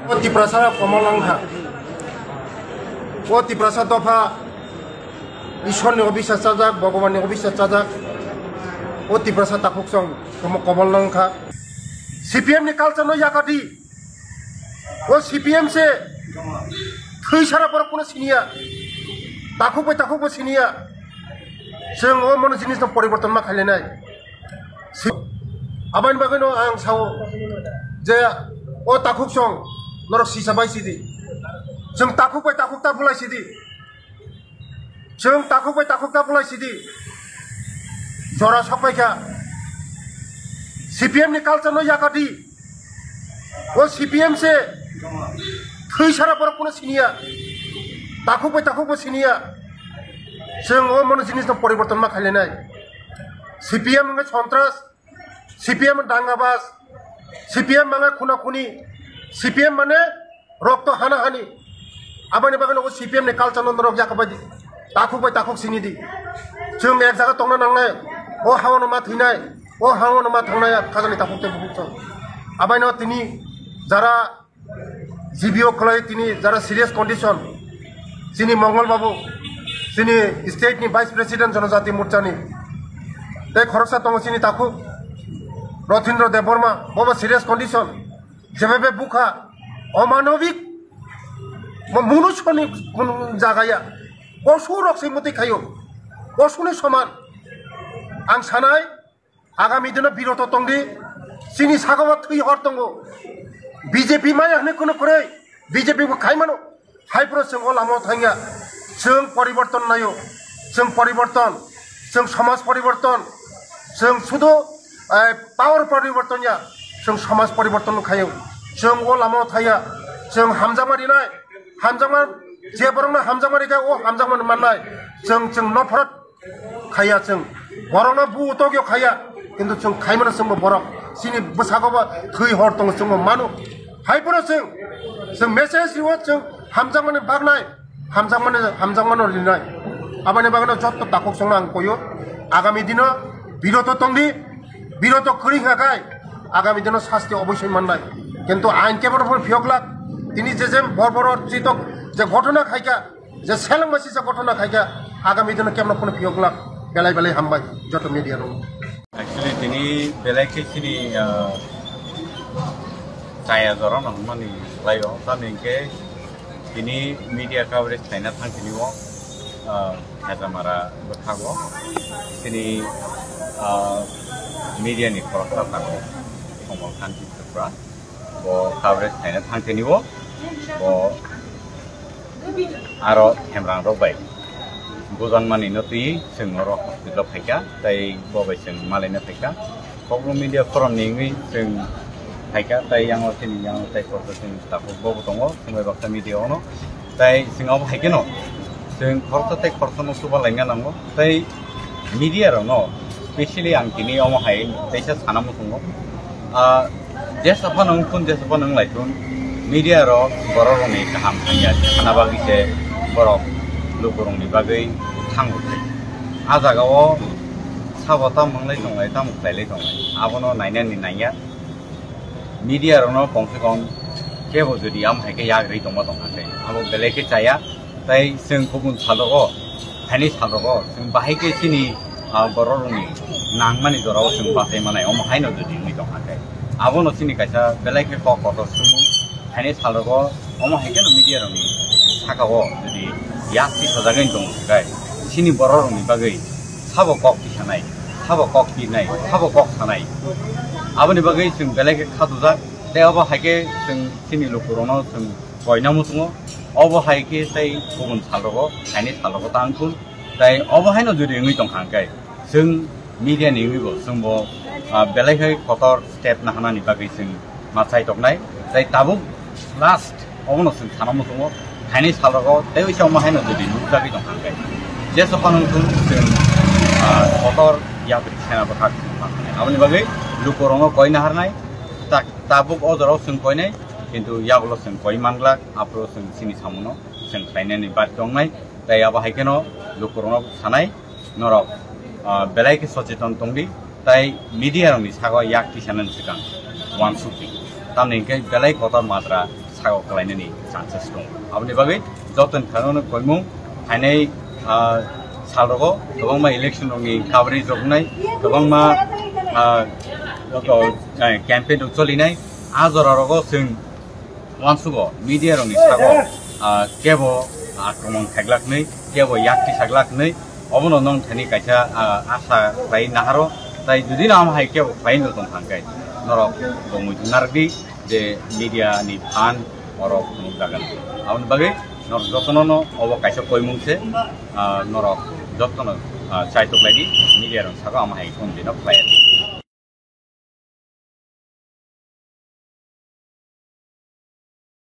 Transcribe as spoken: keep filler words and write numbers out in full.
O Tiprasa komol wngkha. O Tiprasa dopha Ishwar ni obisas chajak, Bhagwan ni obisas chajak. O Tiprasa takhuk song komo-, komol wngkha. C P M ni culture no yakati. O C P M se thwi sara borok kuno siniya. Takhuk bai takhuk bo siniya. Chwng o mono jinis no poriborton ma khailainai. Si-, aboni bagwi no ang sao je o takhuk song norok sisa bai sidi. Chwng takhuk bai takhuk ta bulai sidi. Chwng takhuk bai takhuk ta bulai sidi. Jora sokpai kha. C P M ni culture no yakati. O C P M se thwi sara borok kuno siniya. Takhuk bai takhuk bo siniya. Chwng o mono jinis no poriborton ma khailainai. C P M wngkha sontras, C P M dangabas, C P M mangai khuna khuni, C P M mane rokto hana hani. Aboni bagwi nogo C P M ni culture no norok yakha bai di. Takhuk bai takhuk sini di. Chwng ek jaga tongna nangnai. O hawano ma thwinai. O hawano ma thangnai khajani takhuk tei bukhuk chwng. Abaino tini jara G B O khwlai tini jara serious condition, chini Mongol Babu, chini state ni Vice President Jonojati Morcha ni, tei khoroksa tongo chini takhuk Rothindro Debbarma, bobo serious condition, jebebe bukha, omanobik, mo-, munusoni kun jaga ya, posu rok se muti khayo, posuni soman, ang sanai, Agami dino biroto tongdi, chini sagao thwi hor tongo. B J P maya hwnwi kuno kwrwi, B J P bo khai mano. Hai phano chwng o lamao thangya, chwng poriborton naio, chwng poriborton, chwng somaj poriborton, chwng sudu, eh, power poriborton ya, chwng somaj poriborton khaio. Chwng o lamao thangya, chwng hamjakma rinai, hamjakma, je borokno hamjakma rikha, o hamjakma mannai, chwng, chwng nophrot khaiya chwng. Borokno bu tokyo khaiya, kintu chwng khaimano chwngbo borok. Chini bwsago bo thwi hor tongo chwngbo mano. Hai phano chwng, chwng message riwo chwng hamjakmani bagnai, hamjakmani, hamjakmano rinai. Aboni bagwino jotto takhuk chwngno ang koyo. Agami dino biroto tongdi, biroto kwrwi hwnkha khai, agami dino sasti oboisoi mannai. Kintu ain kebono phano phiyok glak, tini je je bor bor chitok je ghotona khaikha, je seleng masi se ghotona khaikha, agami dino kemno phano phiyok glak, belai belai hambai joto media rok. Actually, tini belai khe chini, ah, chaya jora no hwnmani laio, tamni hwnkhe tini media coverage khlaina thangtini o, ah, Hajamara bwkhago tini, ah, media ni khoroksa tongo, Komal Kanti Tripura. Bo coverage khaina thangtini o, bo aro hemrang rok bai bujan mani no twi chwng oro hospital phaikha, tei bo bai chwng malaina phaikha. Kokno media forum ni wngwi chwng phaikha, tei yang o chini yang o tei kotor chini takhuk bo bo tongo, chwng bai baksa media ono. Tei chwng abo hai kheno chwng khoroksa tei khoroksa no chuba laina nango. Tei media rok no specially ang tini omo hai teisa sana muchungo. Ah, jesa phano wng thun, jesa phano wng lai thun, media rok borok rok ni kaham hamya sana bagwi se borok luku rok ni bagwi thango thai. Ah jaga o sabo tamo wng lai tong lai, tamo khlai lai tong lai, abono nainani naiya. Media rokno kom se kom kebo jodi amo hai khe yak rwi tongma tong kha khe abo belai khe chaya, tei chwng kubun sal rogo, phaini sal rogo chwng bahai khe chini, ah, borok rokni nangmani jora o chwng bachai manai, omo haino jodi wngwi tong kha khe abono chini kaisa belai khe kok kotor sumung. Phaini sal rogo omo hai kheno media rokni saka o jodi yak tisajagwi tong kha khe chini borok rokni bagwi sabo kok tisanai, sabo kok pirnai, sabo kok sanai. Aboni bagwi chwng belai khe khatujak. Tei obo hai khe chwng chini lukurokno chwng koina muchungo. Obo hai khe tei kubun sal rogo, phaini sal rogo ta wng thun. Tei obo haino jodi wngwi tong kha hwnkhe chwng media ni wngwi bo chwng bo, ah, belai khe kotor step naharnani bagwi chwng ma chaitoknai. Tei tabuk last obono chwng sana muchungo, phaini sal rogo tei oisa omo haino jodi nukjagwi tong kha hwnkhe, je sophano wng thun chwng, ah, kotor yapri sena bwkhak chwng ma khanai. Aboni bagwi lukurokno koi naharnai, ta-, tabuk o jorao chwng koinai, kintu yagulo chwng koi manglak, aphuru chwng chini samungo chwng khlainani bad tongnai, tei abo hai kheno lukurokno sanai. Norok, ah, belai khe socheton tongdi, tei media rokni sago yak tisanani swkang uansukdi. Tamni hwnkhe belai kotor matra sago kwlainani chances tongo. Aboni bagwi jotoni thani koimung phainai, ah, salrogo kwbangma election rokni coverage rok wngnai, kwbangma, ah, joto, eh, campaign rok cholinai. A jora rogo chwng uansugo media rokni sago, ah, kebo akromon khaglak nwi, kebo yakti saglak nwi, obono nong thani kaisa, ah, asa khlai naharo. Tai jodi no amo hai kebo khlai no tong thangkhe norok bo muitu narwkdi je media ni phan oro phunuk jagan. Aboni bagwi norok jotono no obo kaisa koimung se, ah, norok jotono, ah, chaitok lai di, media rok sago amo hai phone dino khlai di.